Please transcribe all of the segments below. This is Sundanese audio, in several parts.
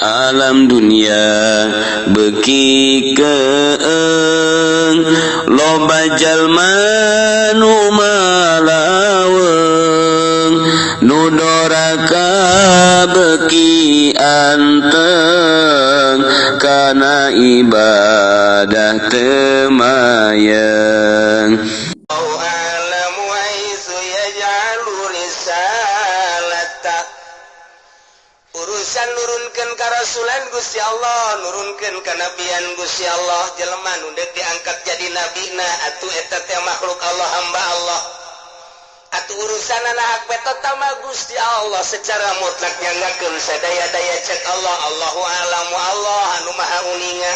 Alam dunia beuki keeng, loba jalma nu malaweung, nu doraka beuki anteng, kana ibadah teu mayeng. أعلم حيث يجعل رسالته. Urusan nurunkeun karasulan Gusti Allah, nurunkeun kanabian Gusti Allah, jelema nu deuk diangkat jadi nabina atuh eta teh makhluk Allah, hamba Allah. Atuh urusan hak veto mah Gusti Allah secara mutlak nyanggakeun sadaya-daya. Cek Allah, Allahu a'lamu, Allah anu maha uninga,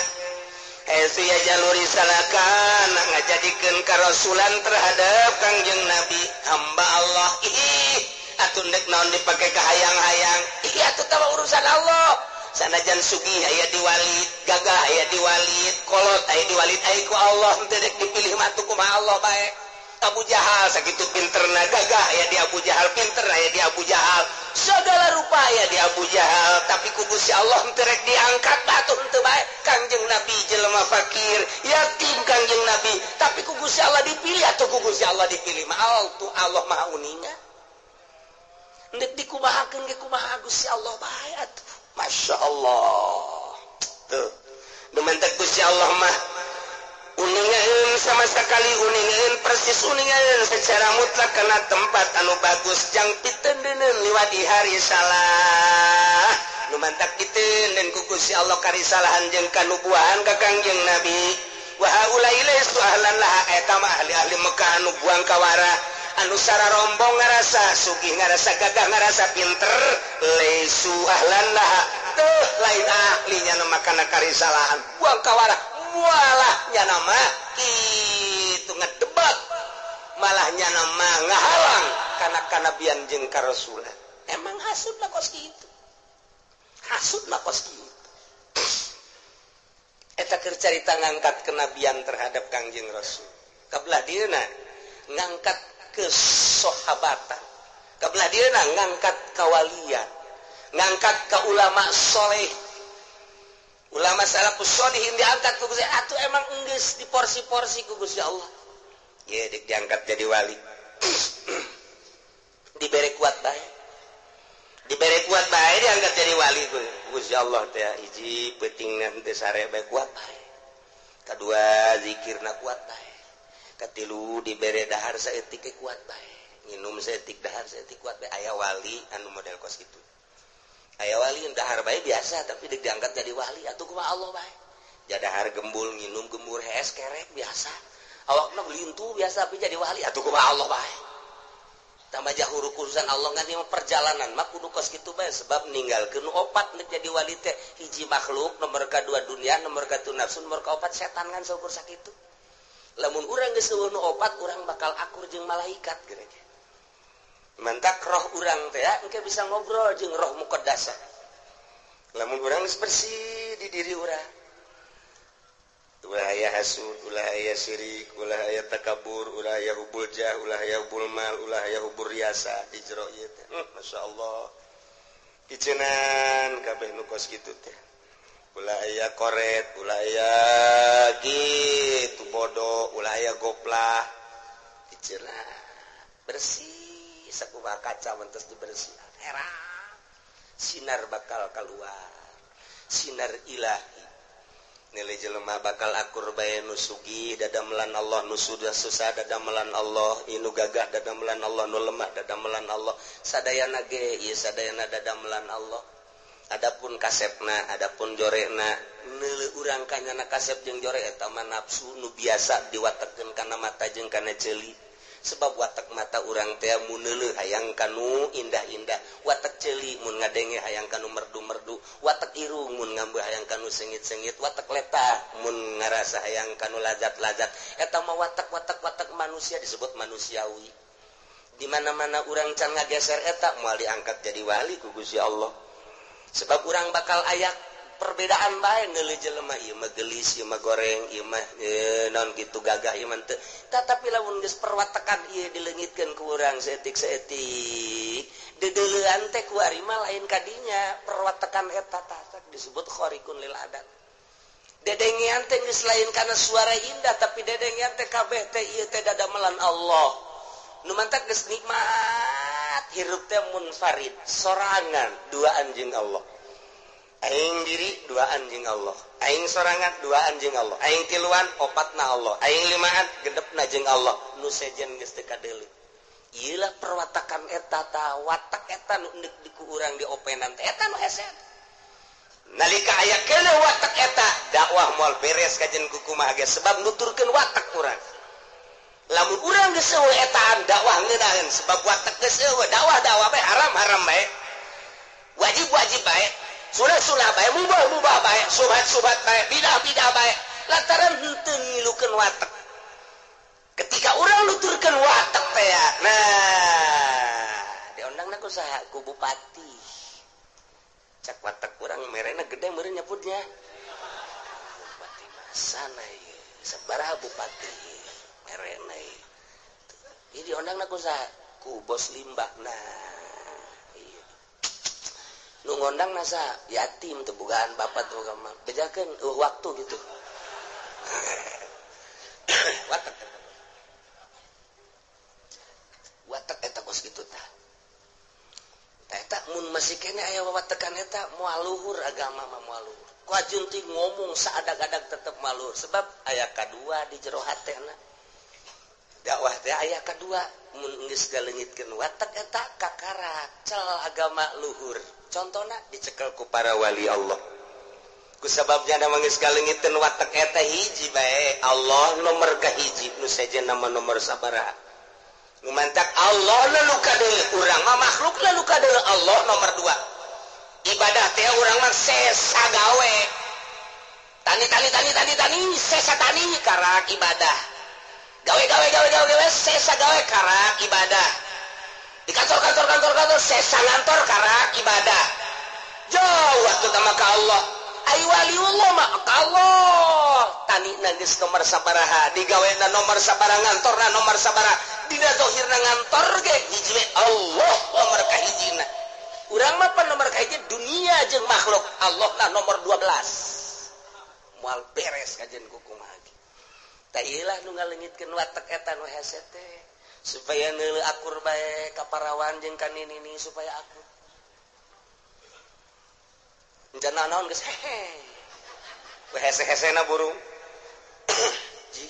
حيث يجعل رسالته, ngajadikeun karasulan terhadap Kangjeng Nabi, hamba Allah. Ih, atuh ndek naon dipake kahayang-hayang? Ih, atuh tawa urusan Allah. Sanajan sugih aya di Walid, gagah aya di Walid, kolot aya di Walid, aya ku Allah henteu dek dipilih mah atuh kumaha Allah bae. Abu Jahal sakitu pinterna, gagah aya di Abu Jahal, pinter aya di Abu Jahal, segala rupa aya di Abu Jahal, tapi ku Gusti Allah henteu rek diangkat, atuh henteu bae. Kangjeng Nabi jelema fakir, yatim Kangjeng Nabi, tapi ku Gusti Allah dipilih. Atuh ku Gusti Allah dipilih mah tuh Allah Maha uninga. Ndek dikumahakeun ge kumaha Gusti Allah bae atuh. Masya Allah, tuh nu mantak Gusti Allah mah uningaeun sama sekali, uningaeun persis, uningaeun secara mutlak karena tempat anu bagus jang pitendeunun liwat di hari salah. Nu mantak diteundeun ku Gusti Allah karisalahan jeung kanubuahan ka Kangjeng Nabi. Wa haula'i laisu ahlan laha. Eta mah ahli-ahli Mekah anu buang kawara, anu sararombong, ngarasa sugih, ngarasa gagah, ngarasa pinter, laisu ahlan laha, tuh lain ahlinya nama kana karisalahan. Buang kawara mualahnya nama itu ngedebak, malahnya nama ngahalang karena kanabian jeung karasulan. Emang hasud lah kos kitu, hasud lah kos kitu. Eta keur carita ngangkat kenabian terhadap Kangjeng Rasul. Kabelah dieuna ngangkat kesohabatan, kabelah dieuna ngangkat kawalian, ngangkat ke ulama soleh, ulama salafus solihin diangkat ku Gusti. Atuh emang enggeus di porsi-porsi ku Gusti Allah ye, dik diangkat jadi wali, dibere kuat bae, dibere kuat bae, diangkat jadi wali ku Gusti Allah teh. Hiji, peutingna henteu sare bae, kuat bae. Kadua, zikirna kuat bae. Katilu, dibere dahar saeutik ge kuat bae, nginum saeutik, dahar saeutik, kuat bae. Aya wali anu model kos kitu, aya wali yang dahar bae biasa, tapi dek diangkat jadi wali, atuh kumaha Allah bae. Jadahar gembul, nginum gembur, hees kerek biasa, awakna lintu biasa, tapi jadi wali, atuh kumaha Allah bae. Tambah jauh urusan Allah ngan ieu perjalanan mah kudu kos kitu bae, sebab ninggalkeun opat nek jadi wali teh. Hiji makhluk, nomor kadua dunia, nomor katilu nafsu, nomor kaopat setan, kan saukur sakitu. Lamun urang geus euweuh nu opat, urang bakal akur jeung malaikat kira-kira. Mantak roh urang teh ya engke bisa ngobrol jeung roh muqaddasah lamun urang geus bersih di diri urang, ulah aya hasud, ulah aya syirik, ulah aya takabur, ulah aya hubbul jah, ulah aya hubbul mal, ulah aya hubbur riasa ijro ieu teh. Masya Allah, kicenan kabeh nu kos kitu teh. Ulah aya koret, ulah aya gitu bodoh, ulah aya goplah, kicenan bersih sakumaha kaca mentos dibersihan, herang sinar bakal keluar, sinar ilahi. Nilai jelema bakal akur bae, nu sugih dadamelan Allah, nu sudah susah dadamelan Allah, inu gagah dadamelan Allah, nu lemah dadamelan Allah, sadayana ge ieu sadayana dadamelan Allah. Adapun kasepna, adapun jorekna, neuleuh urang kanyana kasep jeung jore, eta mah nafsu nu biasa diwatekeun kana mata jeung kana ceuli. Sebab watak mata urang teh mun neuleuh hayang kanu indah-indah, watak ceuli mun ngadenge hayang kanu merdu-merdu, watak irung mun ngambe hayang kanu sengit-sengit, watak letah mun ngarasa hayang kanu lazat-lazat. Eta mah watak-watak watak manusia, disebut manusiawi. Di mana-mana urang can ngageser eta, moal diangkat jadi wali ku Gusti Allah, sebab urang bakal ayak perbedaan bae neuleuh jelema ieu mah geulis, ieu mah goreng, ieu mah naon kitu gagah ieu mah teu. Tetapi lamun geus perwatekan ieu dileungitkeun ku urang saeutik-saeutik, deudeulean teh ku ari mah lain kadinya perwatekan eta tah disebut khariqun lil adat. Dedengean teh geus lain kana suara indah tapi dedengean teh kabeh teh ieu teh dadamelan Allah. Nu mantak geus nikmat hirup teh munfarid, sorangan duaan jeung Allah. Aing diri duaan jeung Allah, aing sorangan duaan jeung Allah, aing tiluan opatna Allah, aing limaan gedepna jeung Allah. Nu sejen geus teu kadeuleu. Ieu lah perwatakan eta ta, watak eta nu deuk di ku urang diopenan teh eta nu hese. Nalika aya keuneuh watak eta, dakwah moal beres kajen kukumaha ge sebab nuturkeun watak urang. Lamun urang geus eueuh etaan dakwah ngeunaheun sebab watak geus eueuh, dakwah-dakwah bae haram-haram bae. Wajib-wajib bae. Sunah-sunah bae, mubah-mubah bae, subhat-subhat bae, bidah-bidah bae. Lantaran henteu ngilukeun watak. Ketika urang nuturkeun watak teh ya, nah, diondangna ku saha? Ku bupati. Cak watak urang merena gede meureun nyebutnya. Bupati masana ieu, sabaraha bupati merena ieu. Ieu diondangna ku saha? Ku bos limbah. Nah, nu ngondang nasa yatim teu bogaan bapak teu boga mah bejakeun waktu gitu. Watak eta. Watak eta kos kitu tah. Eta mun masih keneh aya wawatekan eta moal luhur agama mah moal luhur. Ku ajunti ngomong saadag-adag tetep moal luhur sebab aya kadua di jero hatena. Dakwah teh aya kadua mun geus galeungitkeun watak eta kakara cel agama luhur. Contohna dicekel ku para wali Allah. Ku sababnya da geus galeungiteun watak eta hiji bae Allah nomor kahiji nu sejen nama nomor sabaraha. Nu mantak Allah nu kadeuleu urang mah makhluk nu kadeuleu Allah nomor 2. Ibadah teh urang mah sesa gawe. Tani tani tani tani tani sesa tani karak ibadah. Gawe gawe gawe gawe gawe sesa gawe karak ibadah. Di kantor kantor kantor kantor sesa ngantor karak ibadah. Jauh waktu sama ka Allah. Ai waliullah mah ka Allah. Tani geus nomor sabaraha, digawena nomor sabaraha, ngantorna nomor sabaraha, dina zahirna ngantor ge hiji we Allah nomor kahijina. Urang mah pan nomor kahiji dunia jeung makhluk, Allah na nomor 12. Moal beres kajen kukumaha ge. Tah ieu lah nu ngaleungitkeun watak eta nu hese teh. Supaya neuleuh akur bae ka parawan jeung ka nini supaya akur. Encan naon geus hehe. We hese-hesena burung. Ji.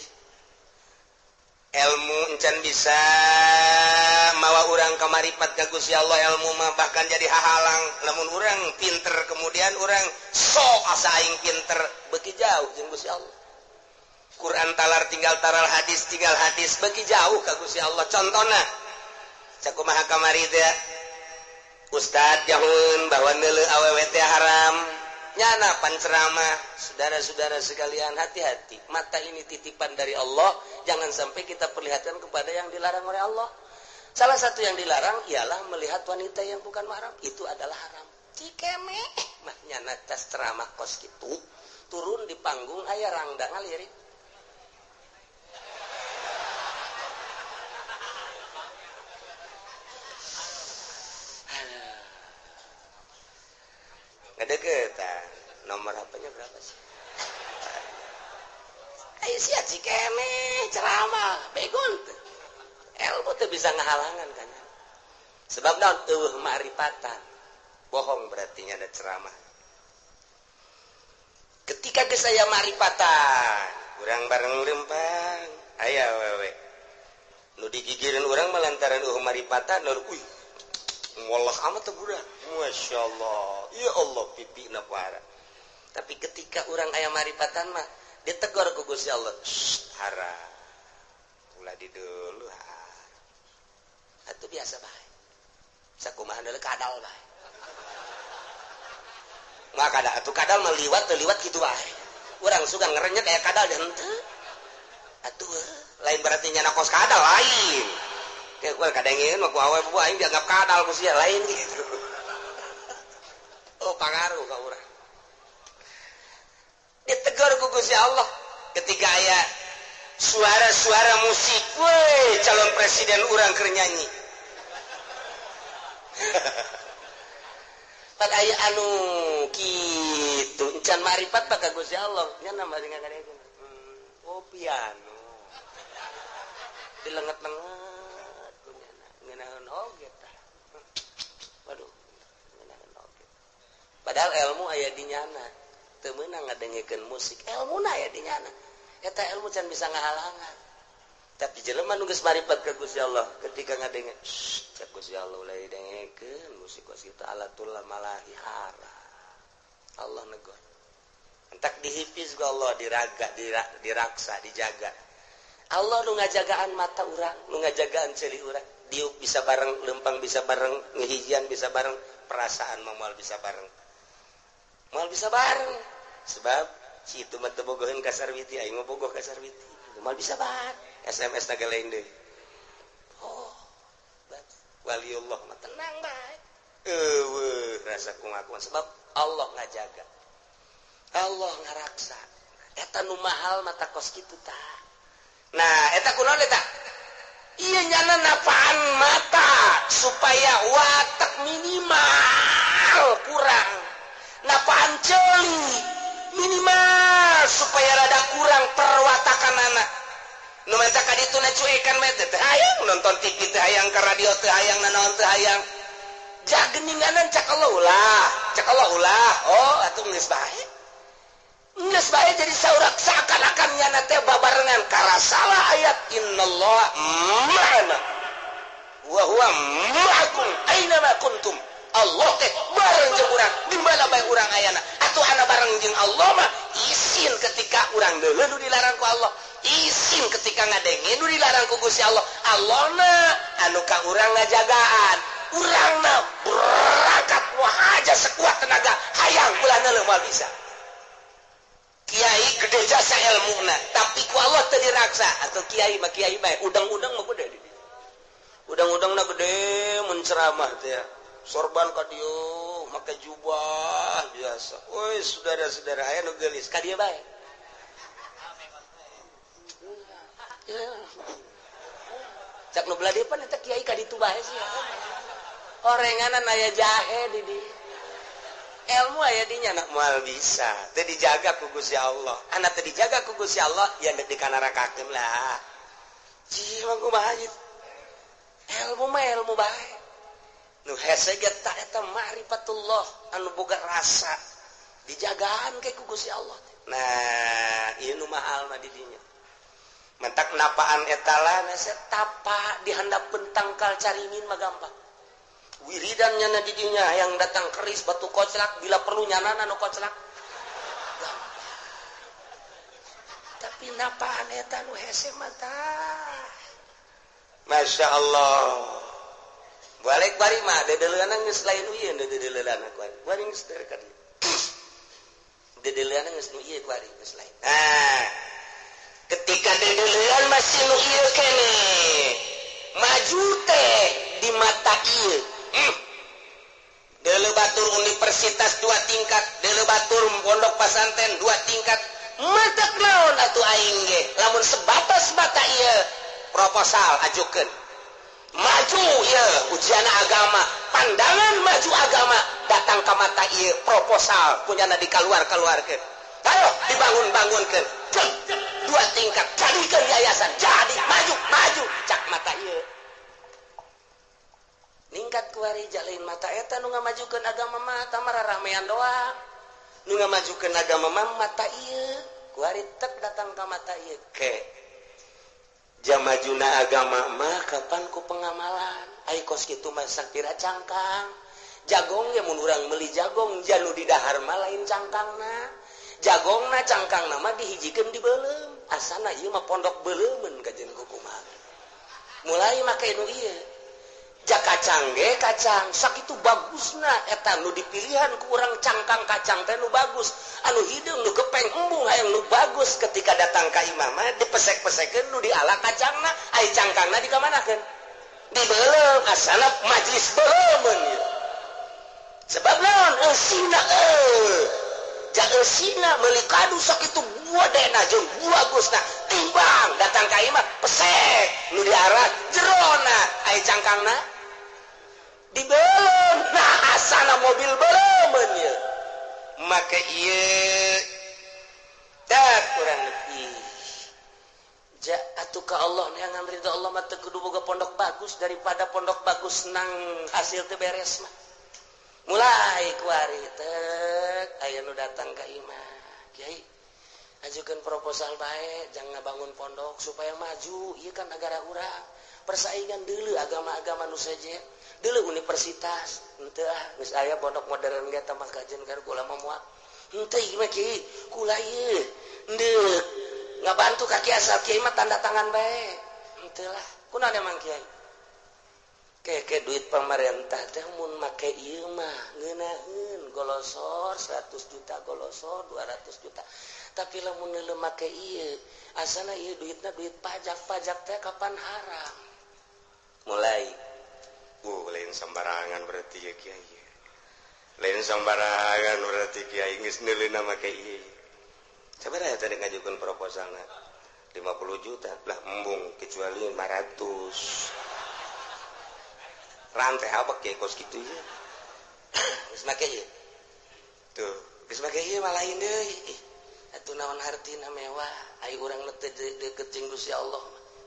Ilmu encan bisa mawa urang ka maripat ka Gusti Allah, ilmu mah bahkan jadi hahalang. Lamun urang pinter kemudian urang sok asa aing pinter beuki jauh jeung Gusti Allah. Quran talar tinggal taral, hadis tinggal hadis, beuki jauh ka Gusti Allah. Contohna sakumaha kamari teh Ustad jahun bahwa neuleuh awewe teh haram. Nyana panceramah, saudara-saudara sekalian hati-hati, mata ini titipan dari Allah, jangan sampai kita perlihatkan kepada yang dilarang oleh Allah. Salah satu yang dilarang ialah melihat wanita yang bukan mahram, itu adalah haram. Cikeme mah nyana tas ceramah kos kitu, turun di panggung aya rangda ngalirik. Ngedeketan, nomor HP-nya berapa sih? Ayo sia cikeme ceramah, begun teu. Ilmu teu bisa ngahalangan kan. Sebab naon eueuh ma'rifatan. Bohong berarti nya ada ceramah. Ketika geus aya ma'rifatan, urang bareng lempang, aya awewe. Nu digigireun urang mah lantaran eueuh ma'rifatan, uih. Wallah amat teh budak. Masya Allah, ya Allah pipina parah. Tapi ketika orang aya maripatan mah ditegor ku Gusti Allah, haram. Ulah di dulu haram. Atuh biasa bae. Sakumaha deuleu kadal bae. Mah kadal atuh kadal mah liwat teu liwat kitu bae. Urang suka ngerenyet aya kadal dan henteu. Atuh lain berarti nyana kos kadal lain. Kayak gue kadangin mah ku awe bu aing dianggap kadal ku sia lain gitu. Oh pangaruh ka urang. Gusti Allah ketika aya suara-suara musik, weh calon presiden urang keur nyanyi. Pan aya anu kitu encan marifat pa ka Gusti Allah nya nambah ngadengekeun. Oh piano. Dilenget-lenget ku nyana ngeunaheun oge tah. Waduh, ngeunaheun oge. Padahal ilmu aya di nyana, teu meunang ngadengekeun musik, ilmuna aya di nyana. Eta ilmu can bisa ngahalangan. Tapi jelema nu geus marifat ka Gusti Allah ketika ngadenge, cek Gusti Allah ulah didengekeun musik kos kitu alatul malahi haram. Allah negor. Entak dihipis ku Allah, diraga, diraksa, dijaga. Allah nu ngajagaan mata urang, nu ngajagaan ceuli urang. Diuk bisa bareng, lempang bisa bareng, ngehijian bisa bareng, perasaan mah moal bisa bareng. Moal bisa bareng. Sebab si itu mah teu bogoheun ka Sarwiti, aing mah bogoh ka Sarwiti. Moal bisa bareng. SMS na lain deui. Oh, waliullah mah tenang bae. Eueuh, rasa kumaha sebab Allah ngajaga. Allah ngaraksa. Eta nu mahal mata kos kitu tah. Nah, eta kunaon eta? Ieu nyana napaan mata supaya watak minimal kurang. Napaan ceuli minimal supaya rada kurang perwatakanana. Nu menta ka ditu na cuekan mah teh hayang nonton TV teh hayang ka radio teh hayang nanaon teh hayang. Jageninganan cak Allah ulah, cak Allah ulah. Oh, atuh geus bae. Geus bae jadi saurak seakan-akan nyana teh babarengan karasalah ayat innallaha ma'ana wa huwa ma'akum aina ma kuntum. Allah teh bareng jeung urang di mana bae urang ayana. Atuh ana bareng jeung Allah mah isin ketika urang deuleu nu dilarang ku Allah. Isin ketika ngadenge nu dilarang ku Gusti Allah. Allahna anu ka urang ngajagaan. Urangna berangkat wah aja sekuat tenaga hayang ulah neuleuh moal bisa. Kiai gede jasa ilmuna, tapi ku Allah teu diraksa. Atau kiai mah kiai bae, udang-udang mah gede di dieu. Udang-udangna gede mun ceramah teh. Sorban ka dieu, make jubah biasa. Woi, saudara-saudara aya nu geulis ka dieu bae. Cak nu belah dieu pan eta kiai ka ditu bae sih. Orenganan aya jahe di dieu. Ilmu aya di nya moal bisa. Teu dijaga ku Gusti Allah. Anak teu dijaga ku Gusti Allah, ya deuk dikanarakakeun lah. Cih mah kumaha ieu? Ilmu mah ilmu bae. Nu hese ge ta eta ma'rifatullah anu boga rasa dijagaan ke ku Gusti Allah. Nah, ieu nu mahal mah di dinya. Mentak napaan eta lah hese tapa di handapeun tangkal caringin mah gampang. Wiridan nyana di dinya yang datang keris batu koclak bila perlu nyana nu koclak. Gampang. Tapi napaan eta nu hese mah tah. Masya Allah. Balik bari mah dedeleunan geus lain ieu dedeleunan ku ari. Bari geus ka dieu. Dedeleunan geus nu ieu ku ari geus lain. Nah, ketika dedeleunan masih nu ieu kene. Maju teh di mata ieu. Deuleu batur universitas 2 tingkat, deuleu batur pondok pasantren 2 tingkat. Matak naon atuh aing ge? Lamun sebatas mata ieu proposal ajukeun. Maju ya ujian agama, pandangan maju agama datang ke mata ieu proposal punyana dikaluar-kaluarkeun. Ayo dibangun-bangunkeun. 2 tingkat jadikeun yayasan, jadi maju-maju cak mata ieu. Ningkat kuari jalain mata eta nu ngamajukeun agama mah tah ramean doang. Nu ngamajukeun agama mah mata ieu, kuari tek datang ka mata ieu. Ke jamajuna agama mah kapan ku pengamalan ai kos kitu mah sakira cangkang jagong ge mun urang meuli jagong janu di dahar mah lain cangkangna jagongna cangkangna mah dihijikeun di beuleum asana ieu mah pondok beuleumeun kajen kumaha mulai make nu ieu ja kacang ge kacang sakitu bagusna eta nu dipilihan ku urang cangkang kacang teh nu bagus anu hideung nu gepeng embung hayang nu bagus ketika datang ka imah mah dipesek-pesekeun nu diala kacangna ai cangkangna dikamanakeun dibeuleum asana majelis beuleumeun ieu sebab naon eusina Jaeusina meuli kadu sakitu buadena jeung bagusna timbang datang ka imah pesek nu diarah jerona aya cangkangna dibeuleum nah asana mobil beuleumeun ieu make ieu dak kurang lebih ja atuh ka Allah neangan ridho Allah mah teu kudu boga pondok bagus daripada pondok bagus nang hasil teu beres mah. Mulai kuari tek aya nu datang ka imah, kiai ajukeun proposal bae jangan ngabangun pondok supaya maju ieu kan negara urang persaingan deuleu agama-agama nu seje deuleu universitas henteu ah geus aya pondok modern ge tambah kajian ka kula mah moal henteu ieu mah kiai kula ieu ndeuk ngabantu ka kiai asal kiai mah tanda tangan bae henteu lah kunaon emang kiai keke duit pemerintah teh mun make ieu mah ngeunaheun golosor 100 juta golosor 200 juta tapi lamun neuleuh make ieu asana ieu duitna duit pajak pajak teh kapan haram mulai lain sembarangan berarti ya kiai lain sembarangan berarti kiai geus neuleuna make ieu sabaraha tadi ngajukeun proposalna 50 juta lah embung kecuali 500 rantai apa kiai kos kitu ya geus make ieu tuh geus make ieu mah lain deui ih atuh naon hartina mewah ai urang nu teu deukeut jeung Gusti Allah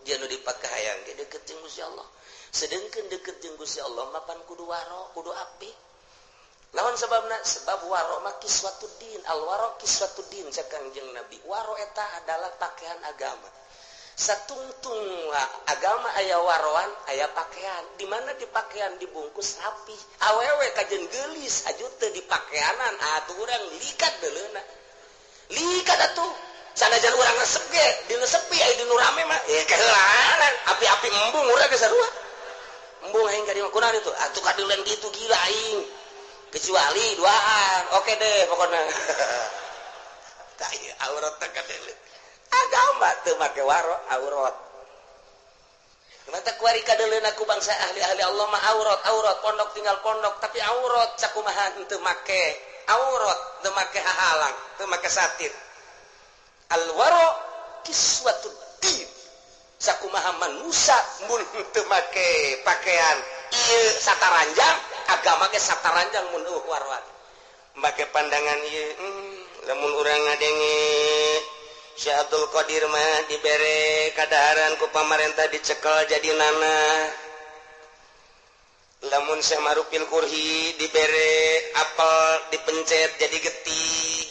dia nu dipake hayang ge deukeut jeung Gusti Allah sedengkeun deukeut jeung Gusti Allah mah pan kudu waro kudu apik lawan sebabna sebab waro mah kiswatuddin al waro kiswatuddin cek Kangjeng Nabi waro eta adalah pakaian agama satungtung agama aya waroan aya pakaian di mana di pakaian dibungkus rapi awewe kajen geulis aju teu dipakaianan atuh urang likat deuleuna likat atuh sanajan urang resep ge dinu sepi aya dinu rame mah keheulaan api-api embung urang ge sarua embung aing ka dieu kunaon itu atuh kadeuleun kitu gila aing kecuali duaan oke deh pokokna tah ieu aurat teh kadeuleun agama teu make waro aurat mata kuari kadeuleun ku bangsa ahli-ahli Allah mah aurat aurat pondok tinggal pondok tapi aurat sakumaha teu make aurat teu make hahalang teu make satir al waro kiswatud din sakumaha manusa mun teu make pakaian ieu sataranjang agama ge sataranjang mun eueuh waroan make pandangan ieu lamun urang ngadenge Syekh Abdul Qadir mah dibere kadaharan ku pamarentah dicekel jadi nanah lamun Syekh Marufil Kurhi dibere apel dipencet jadi getih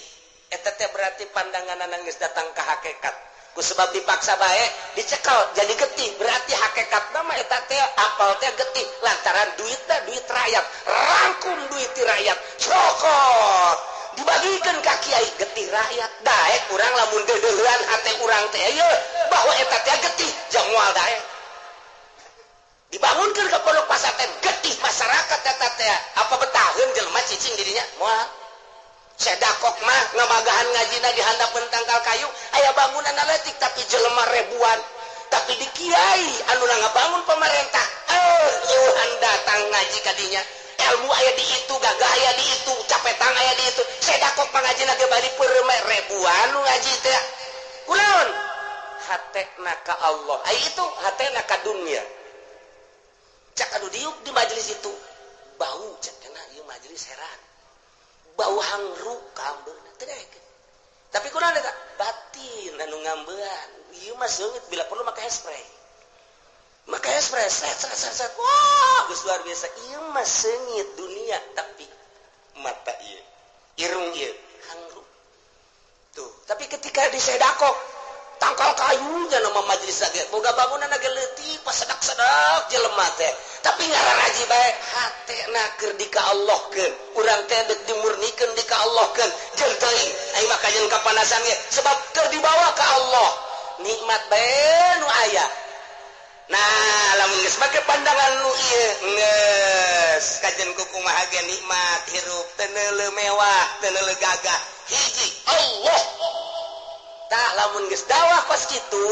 eta teh berarti pandangan geus datang ka hakikat ku sebab dipaksa bae dicekel jadi getih berarti hakikatna mah eta teh apel teh getih lantaran duitna duit rakyat rangkum duit ti rakyat cokot dibagikan ka kiai getih rakyat daek urang lamun deudeuhan hate urang teh ieu bahwa eta teh getih jang moal daek dibangunkeun ka pondok pasantren getih masyarakat eta teh apa betaheun jelema cicing dirinya moal sedakok mah ngamagahan ngajina di handapeun tangkal kayu aya bangunan leutik tapi jelema ribuan tapi di kiai anu ngabangun pemerintah eueuhan datang ngaji kadinya ilmu aya di itu gagah aya di itu capetang aya di itu sedakok pangajina ge bari peureum ribuan nu ngaji teh kunaon hatena ka Allah ai itu hatena ka dunia cak anu diuk di majelis itu bau cak kena ieu majelis heran bau hangru kaambeuna teu daekeun tapi kunaon eta batin anu ngambean ieu mah seungit bila perlu make spray make spray set set set set wah geus luar biasa ieu mah seungit dunia tapi mata ieu irung ieu hangru tuh tapi ketika disedakok tangkal kayunya nama majelis lagi boga bangunan lagi leutik pas sedak-sedak jelema teh tapi ngararaji bae hatena keur dika Allahkeun urang teh deuk dimurnikeun dika Allahkeun jeung teuing ai mah kajeun kapanasan ge sebab keur dibawa ka Allah nikmat bae nu aya. Nah lamun geus make pandangan nu ieu geus kajeun kumaha ge nikmat hirup teu neuleuh mewah teu neuleuh gagah hiji Allah. Tah lamun geus dawah kos kitu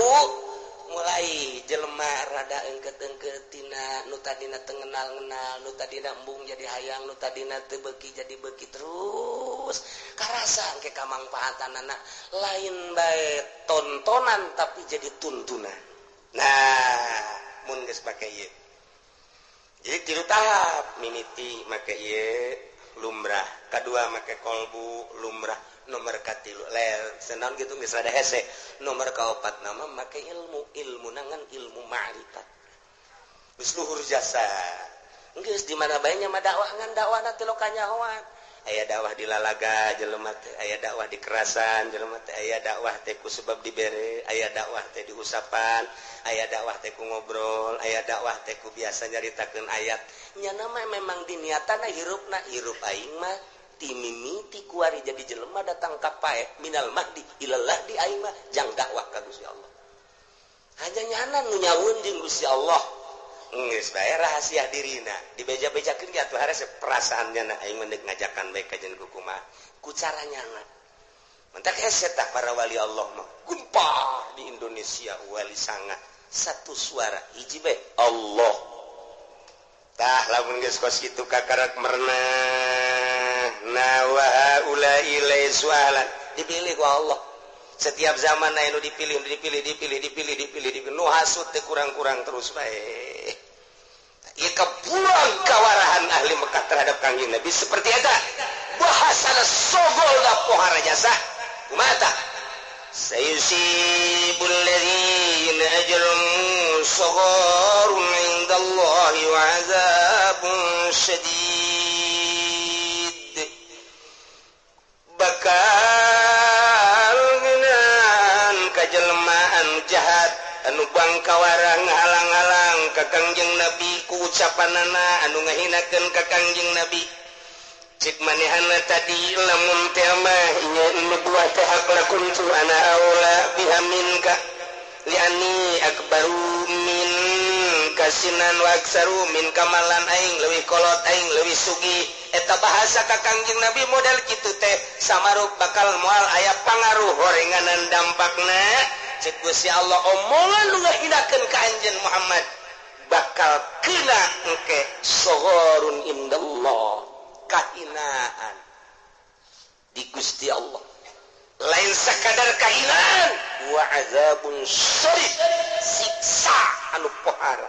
Mulai jelema rada engket-engket tina nu tadina teu ngenal-ngenal, nu tadina embung jadi hayang, nu tadina teu beuki jadi beuki, terus karasa engke kamangfaatanana lain bae tontonan tapi jadi tuntunan. Nah, mun geus make ieu jadi tilu tahap, mimiti make ieu lumrah, kadua make kolbu lumrah, nomor katilu lel senaon gitu geus rada hese, nomor kaopat nama make ilmu, ilmu nangan ilmu ma'rifat geus luhur jasa. Geus di mana bae nya mah dakwah, ngan dakwahna teh kanyahoan. Aya dakwah di lalaga jelema teh, aya dakwah di kerasan jelema teh, aya dakwah teh ku sebab dibere, aya dakwah teh diusapan, aya dakwah teh ku ngobrol, aya dakwah teh ku biasa nyaritakeun ayat. Nya nama memang diniatana hirupna hirup aing mah ti mimiti kuari jadi jelema datang ka pae minal mahdi ilallah di aing mah jang dakwah ka Gusti Allah. Hanya nyana nu nyaun jeung Gusti Allah. Geus bae rahasia dirina dibeja-bejakeun ge atuh harese perasaannya na aing mah ngajakan bae ka jeung kumaha ku cara nyana. Mentak hese tah para wali Allah mah gumpar di Indonesia wali sanga satu suara hiji bae Allah. Tah lamun geus kos kitu kakarak merenah na wa haula laisu ahlan dipilih ku Allah. Setiap zaman aya nu dipilih, dipilih, dipilih, dipilih, dipilih, dipilih. Nu hasud teh kurang-kurang terus bae. Ieu kabuang kawarahan ahli Mekah terhadap Kangjeng Nabi seperti eta. Bahasana sogol da pohara jasa. Kumaha tah? Sayusibul ladzina ajramu sagharun 'indallahi wa 'adzabun syadid. Bakal ngeunaan kajelmaan jahat anu bangkawarang halang-halang ka Kangjeng Nabi ku ucapanana anu ngahinakeun ka Kangjeng Nabi. Cik manehana tadi lamun teh mah nya nubuah teh hak lakuntu ana aula biha minka liani akbaru min kasinan wa aksaru min kamalan aing leuwih kolot aing leuwih sugih. Eta bahasa ka Kangjeng Nabi model kitu teh samaruk bakal moal aya pangaruh horenganan dampakna. Cek Gusti Allah omongan nu ngahinakeun ka anjeun Muhammad bakal kena engke soghorun indallah, kahinaan di Gusti Allah. Lain sakadar kahinaan wa azabun syadid, siksa anu pohara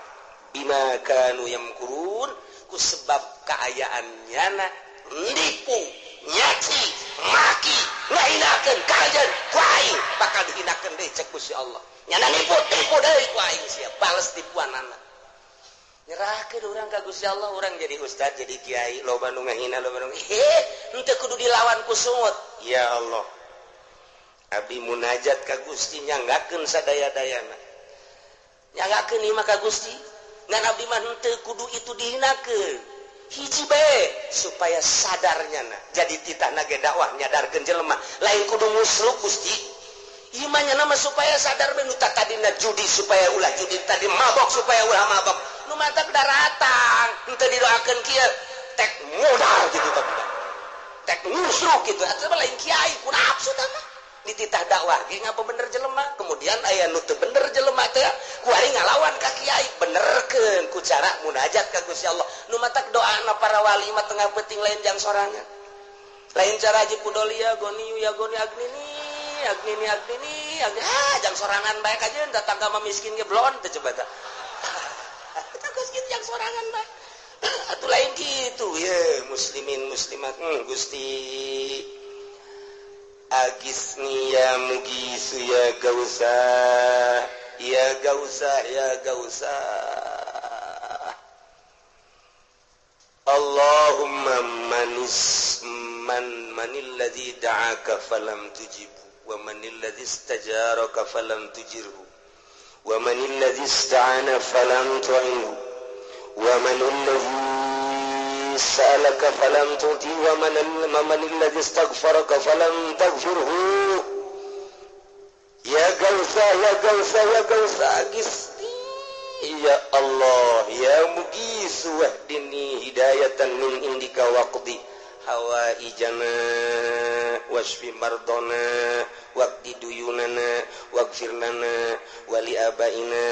bima kanu yamkurun ku sebab kaayaan nyana nipu, nyaci, maki, ngahinakeun ka anjeun ku aing bakal dihinakeun deui cek Gusti Allah. Nyana nipu, tipu deui ku aing sia, bales tipuanana. Nyerahkeun urang ka Gusti Allah, urang jadi ustad, jadi kiai, loba nu ngahina, loba nu henteu kudu dilawan ku sungut. Ya Allah, abdi munajat ka Gusti nyanggakeun sadaya-dayana. Nyanggakeun ieu mah ka Gusti, ngan abdi mah henteu kudu itu dihinakeun. Hiji bae supaya sadarnya na. Jadi titahna ge dakwah nyadarkeun jelema, lain kudu musruk Gusti. Ieu mah nya mah supaya sadar bae nu tadina judi supaya ulah judi, tadi mabok supaya ulah mabok. Nu mantak daratang henteu didoakeun kieu tek modal gitu tah budak. Tek musruk kitu atuh lain kiai ku nafsu tah mah. Dititah dakwah ge ngapa bener jelema, kemudian aya nu teu bener jelema teh kuari ngalawan ka kiai, benerkeun ku cara munajat ka Gusti Allah. Nu matak doana para wali mah tengah peuting lain jang sorangan. Lain cara haji pudolia goniyu ya goni agnini agnini agnini agni, ah jang sorangan bae kajeun tetangga mah miskin ge blon teh coba tah. Eta geus kitu jang sorangan bae. Atuh lain kitu ye muslimin muslimat Gusti agisni ya mugisu ya gausa ya gausa ya gausa. Allahumma manis man manil ladzi da'aka falam tujibu wa manil ladzi istajaraka falam tujirhu wa manil ladzi ista'ana falam tu'inhu wa manil ladzi sa'alaka falam tu'ti wa man alladhi istaghfaraka falam taghfirhu. Ya gausa ya gausa ya gausa agisni ya Allah ya mugisu wahdini hidayatan min indika waqdi hawaijana wasfi mardona waqdi duyunana waghfir lana wali abaina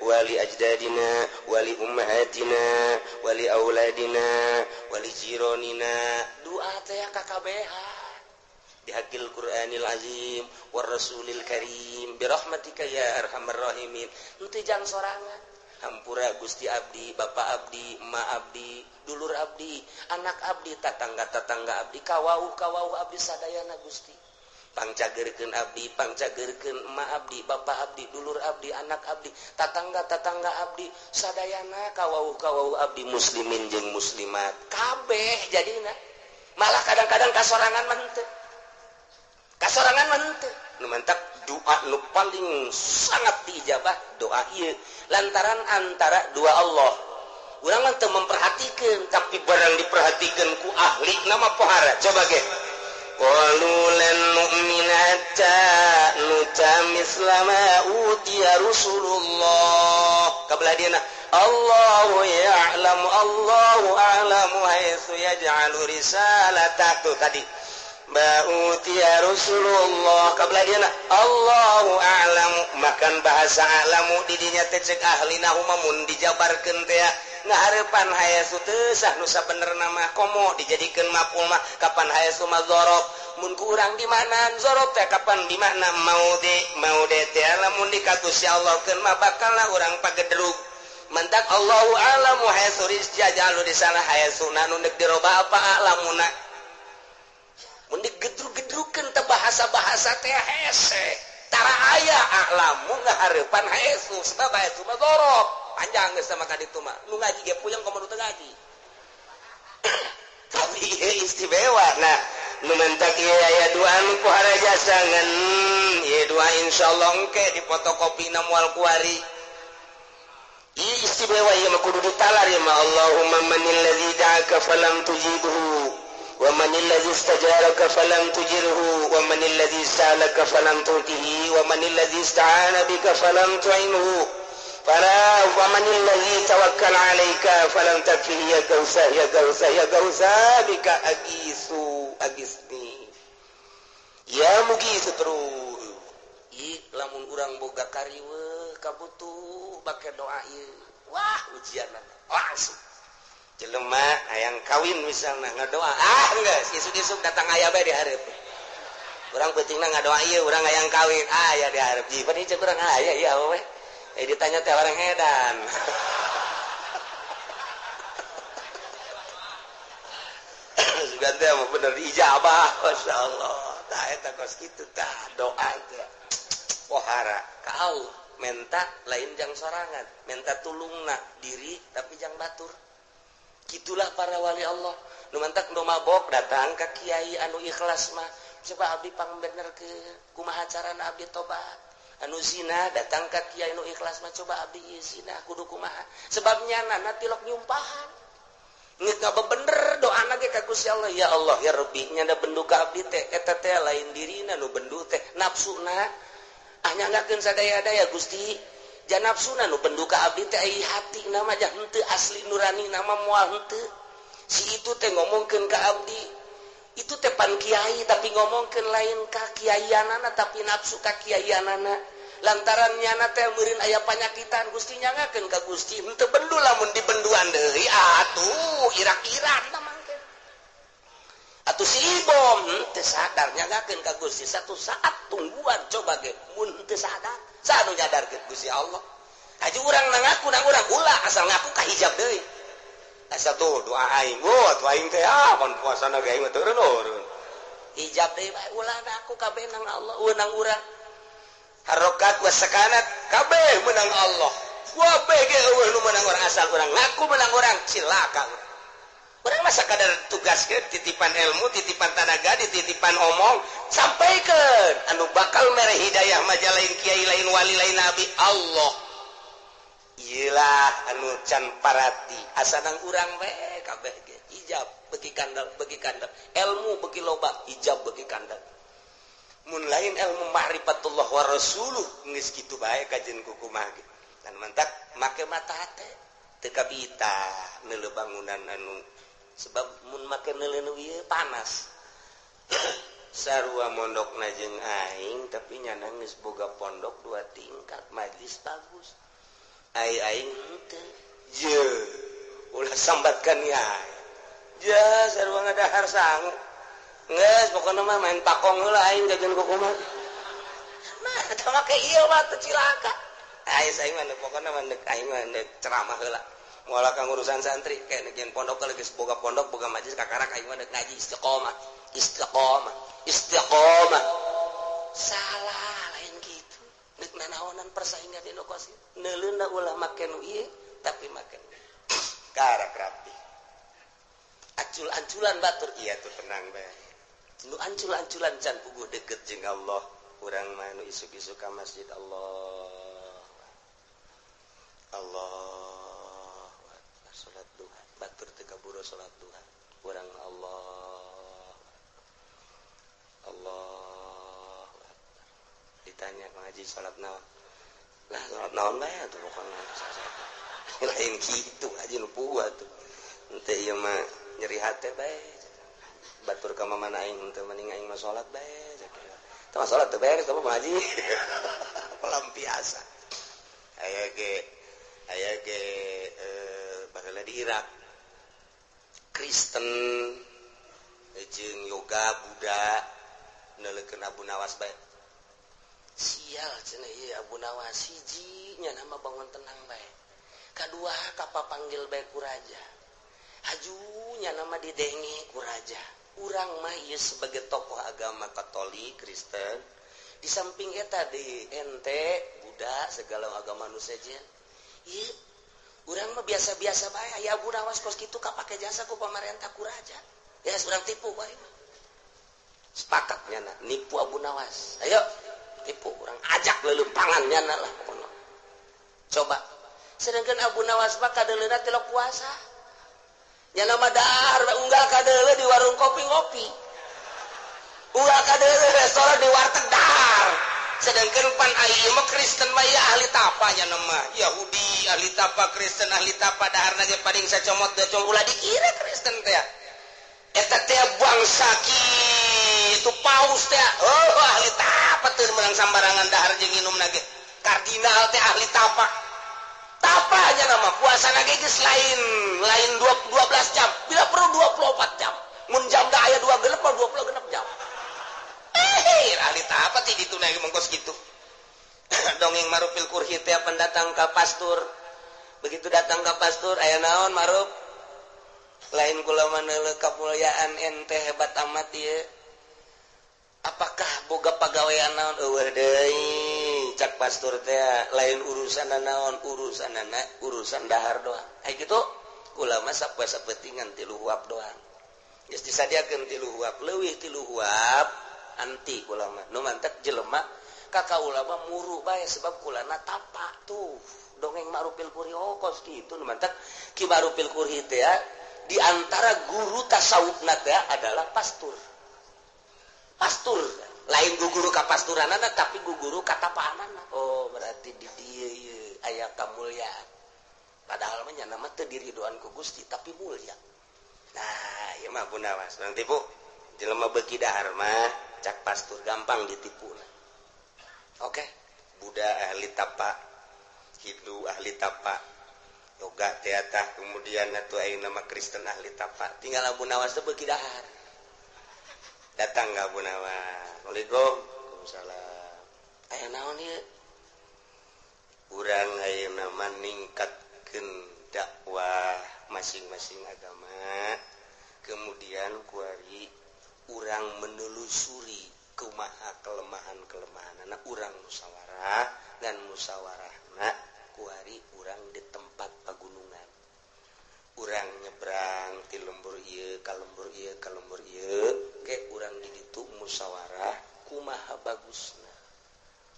wali ajdadina wali ummahatina wali auladina wali jironina. Doa teh kakabehan bihaqil Qur'anil azim war rasulil karim birahmatika ya arhamar rahimin. Henteu jang sorangan, hampura Gusti abdi, bapak abdi, emak abdi, dulur abdi, anak abdi, tatangga-tatangga abdi, kawauh-kawauh abdi sadayana Gusti. Pangcageurkeun abdi, pangcageurkeun emak abdi, bapak abdi, dulur abdi, anak abdi, tatangga-tatangga abdi, sadayana kawauh-kawauh abdi muslimin jeung muslimat. Kabeh jadina. Malah kadang-kadang kasorangan mah henteu. Kasorangan mah henteu. Nu mantak doa nu paling sangat diijabah doa ieu lantaran antara dua Allah. Urang mah teu memperhatikeun, tapi barang diperhatikeun ku ahli nama pohara. Coba ge. Qalu lan nu'mina hatta nuta misla ma utiya Rasulullah. Kabelah dieuna Allahu ya'lamu, Allahu a'lamu haitsu yaj'alu risalata. Tuh tadi ba'utiya Rasulullah kabla dieuna Allahu a'lamu, makan bahasa a'lamu didinya teh cek ahli nahu mah mun dijabarkeun teh ngahareupan hayasu teu sah nu sabenerna mah komo dijadikeun maf'ul mah kapan hayasu mah dzaraf mun ku urang di mana dzaraf teh kapan di mana maudi maudi teh lamun dikatus ya Allah keun mah bakalna urang pagedrug. Mantak Allahu a'lamu hayasu rizjajalu di sana hayasuna nu deuk diroba apa a'lamuna mun digedrug-gedrukeun teh bahasa-bahasa teh hese tara aya a'lamu ngahareupan haesu sebab haesu mah dzaraf panjang geus sama ka ditu mah nu ngaji ge puyeng komo nu teu ngaji. Tapi ieu istimewa. Nah nu mentak ieu aya dua nu pohara jasa ngan ieu dua insyaallah engke dipotokopina moal kuari. Ieu istimewa ieu mah kudu ditalar ieu mah. Allahumma manil ladzi da'aka falam tujibhu wa manil ladzi istajaraka falam tujirhu wa manil ladzi sa'alaka falam tu'tihi wa manil ladzi ista'ana bika falam tu'inhu fala wa manil ladzi tawakkal 'alaika falam takfihi ya gausa ya gausa ya gausa bika agisu agisni ya mugisu terus. I lamun urang boga kariweuh kabutuh bake doa ieu wah ujianna langsung. Jelema hayang kawin misalna ngadoa, ah geus isuk-isuk datang aya bae di hareup. Urang peutingna ngadoa ieu urang hayang kawin, ah aya di hareup. Ji pan ieu urang aya ieu we. Eh ditanya teh orang edan. Sugan teh mah bener diijabah, masyaallah. Tah eta kos kitu tah doa teh. Pohara ka Allah, menta lain jang sorangan, menta tulungna diri tapi jang batur. Gitulah para wali Allah. Nu mantak nu mabok datang ka kiai anu ikhlas mah, coba abdi pangbenerkeun kumaha carana abdi tobat. Anu zina datang ka kiai nu ikhlas mah, coba abdi ieu zina kudu kumaha. Sebab nyana tilok nyumpahan. Ngeuk ngabebener doana ge ka Gusti Allah, ya Allah ya Rabbi nyana bendu ka abdi teh eta teh lain dirina nu bendu teh nafsuna. Ah nyanggakeun sadaya-daya Gusti. Janapsuna nu bendu ka abdi teh ai hati nama jah henteu asli nurani nama moal henteu. Si itu teh ngomongkeun ka abdi itu teh pan kiai tapi ngomongkeun lain ka kiaianana tapi nafsu ka kiaianana. Lantaran nyana teh meureun aya panyakitan Gusti nyangakeun ka Gusti henteu bendu lamun dibenduan deui atuh irak-irak tah mangke. Atuh si ibom henteu sadar nyangakeun ka Gusti satu saat tungguan coba ge mun henteu sadar. Sanu nyadarkeun Gusti Allah. Haji urang na ngaku nang urang ulah asal ngaku ka hijab deui. Asa tuh doa aing, wah tuh aing teh ah pan puasana ge aing mah turun. Hijab deui bae ulah ngaku kabeh nang Allah, nang urang. Harokat wa sakanat kabeh menang Allah. Kabeh ge eueuh nu menang urang asal urang ngaku menang urang cilaka urang. Urang mah sakadar tugaskeun titipan ilmu, titipan tanaga, dititipan omong, sampaikeun anu bakal mere hidayah mah lain kiai lain wali lain nabi Allah. Iyalah anu can parati asa nang urang we kabeh ge hijab beuki kandel beuki kandel, ilmu beuki loba hijab beuki kandel. Mun lain ilmu ma'rifatullah wa rasuluh geus kitu bae kajen kukumaha ge. Dan mantak make mata hate teu kabita neuleuh bangunan anu Sebab mun make neuleun ieu panas. Sarua mondokna jeung aing tapi nyana geus boga pondok 2 tingkat, majlis bagus. Ai aing henteu. Ye, ulah sambatkan ya. Ya, sarua ngadahar sangu. Geus pokona mah main pakong heula aing jajan kumaha. Nah, eta make ieu mah teu cilaka. Ai aing mah pokona mah deuk aing mah deuk ceramah heula. Moal ka urusan santri kayak neuk pondok geus boga pondok boga majlis kakarak aing mah deuk ngaji istiqomah. Istiqomah, istiqomah. Salah lain gitu. Deuk nanaonan persaingan di lokasi. Neuleunna ulah make nu ieu tapi make karak rapi. Ancul-anculan batur iya tuh tenang bae. Nu ancul-anculan can puguh deket jeung Allah. Urang mah nu isuk-isuk ka masjid Allah. Allah. Salat duha, batur teu kaburu salat duha. Urang Allah. Allah. Ditanya Kang Haji salat naon? Lah salat naon bae atuh pokona. Lain kitu haji nu puguh atuh. Henteu ieu mah nyeri hate bae. Batur ka mamana aing henteu mending aing mah salat bae. Tah salat teu beres teh mah haji. Pelampiasan. Aya ge baheula di Irak. Kristen jeung yoga Buddha neuleukeun Abu Nawas bae. Sial cenah ieu Abu Nawas hiji nya nama bangun tenang bae. Kadua kapapanggil bae ku raja. Hajunya nama didenge ku raja. Urang mah ieu sebagai tokoh agama Katolik Kristen di samping eta di ente Buddha segala agama nu sejen. Ieu urang mah biasa-biasa bae aya Abu Nawas kos kitu kapake jasa ku pamarentah ku raja. Ya urang tipu bae mah. Sepakat nyana nipu Abu Nawas. Ayo tipu urang ajak leuleumpangan nyana lah pokona. Coba sedangkan Abu Nawas mah kadeuleuna tilok puasa. Nyana mah dahar we unggal kadeuleu di warung kopi ngopi. Unggal kadeuleu restoran di warteg dahar. Sedangkan pan ieu mah Kristen mah ya ahli tapa nyana mah. Yahudi ahli tapa, Kristen ahli tapa, daharna ge paling sacomot dacong ulah dikira Kristen teh. Eta teh bangsa kitu paus teh. Oh ahli tapa teu meunang sambarangan dahar jeung nginumna ge. Kardinal teh ahli tapa. Tapa aja nama puasa lagi geus lain 12 jam, bila perlu 24 jam. Mun jam da aya 2 genep 26 jam. Ahli tapa ti ditu na mengkos kitu. Dongeng Marufil Kurhi teh pendatang ka pastur. Begitu datang ka pastur aya naon Maruf? Lain kula mah neuleuh kamulyaan ente hebat amat ieu. Apakah boga pagawean naon eueuh deui? Cak pastur teh lain urusan naon, urusanana urusan dahar doang. Ai kitu kula mah sapoe sapentingan 3 huap doang. Geus disadiakeun 3 huap, leuwih 3 huap anti kula mah. Nu mantek jelema ka kaula mah muru bae sebab kulana tapa tuh. Dongeng Ma'rufil Kurhi kos kitu nu mantek Ki Ma'rufil Kurhi teh di antara guru tasawufna teh adalah pastur. Pastur lain guru kapasturanana tapi guru katapaanana. Oh berarti di dieu ieu aya kamulyaan. Padahal mah nyana mah teu diridoan ku Gusti tapi mulia. Nah ieu mah Abu Nawas urang tipu. Jelema beuki dahar mah cak pastur gampang ditipuna. Oke, Buddha ahli tapa, Hindu ahli tapa, yoga teh tah kemudian atuh ayeuna mah Kristen ahli tapa. Tinggal Abu Nawas teh beuki dahar. Datang ka Abu Nawas. Assalamualaikum. Waalaikumsalam. Aya naon ieu? Urang ayeuna mah ningkatkeun dakwah masing-masing agama. Kemudian kuari urang menelusuri kumaha kelemahan-kelemahanana urang musyawarah dan musyawarahna kuari urang di tempat pagunungan. Urang nyebrang ti lembur ieu ka lembur ieu ka lembur ieu ke urang di ditu musyawarah kumaha bagusna.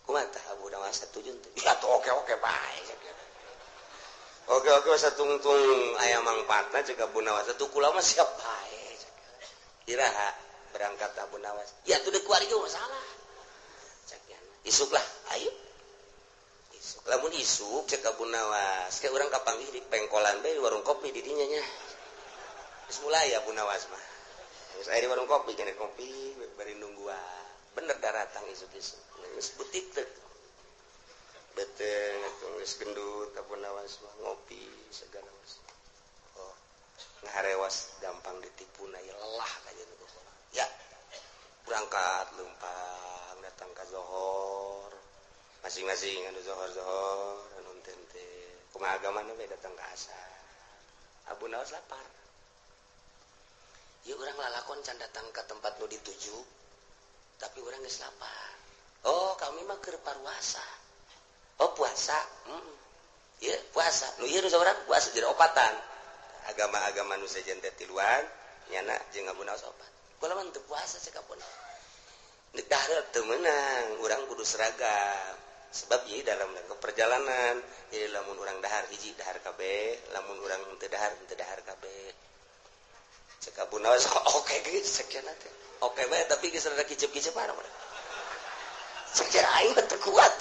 Kumaha tah Abu Nawas satuju teh? Ya tuh oke-oke bae. Oke-oke satungtung aya mangpaatna ceuk Abu Nawas atuh kula mah siap bae. Iraha berangkat Abu Nawas. Ya tuh deuk kuari ge masalah. Cek isuk lah, ayo. Isuk lamun isuk cek Abu Nawas, ke urang kapanggih di pengkolan bae di warung kopi di dinya nya. Geus mulai Abu Nawas mah. Geus aya di warung kopi, kene kopi bari nungguan. Bener daratang isuk-isuk. Geus butik teh. Beteng atuh geus gendut Abu Nawas mah ngopi segala was. Oh, ngaharewas gampang ditipu na ya lelah aja nu. Ya. Berangkat lempang datang ke zohor. Masing-masing anu zohor-zohor anu tente. Kumaha agamana we datang ke asar. Abu Nawas lapar. Ya urang lalakon can datang ke tempat nu dituju, tapi urang geus lapar. Oh, kami mah keur paruasa. Oh, puasa. Ieu puasa. Nu ieu nu saurang puasa jadi opatan. Agama-agama nu sejen teh tiluan, nyana jeung Abu Nawas opat. Kula mah teu puasa cek Abu Nawas. Deuk dahar teu meunang, urang kudu seragam. Sebab ieu dalam rangka perjalanan, jadi lamun urang dahar hiji dahar kabeh, lamun urang teu dahar teu dahar kabeh. Cek Abu Nawas oke geus sekian teh. Oke bae tapi geus rada kicep-kicepan. Cek aing mah teu kuat.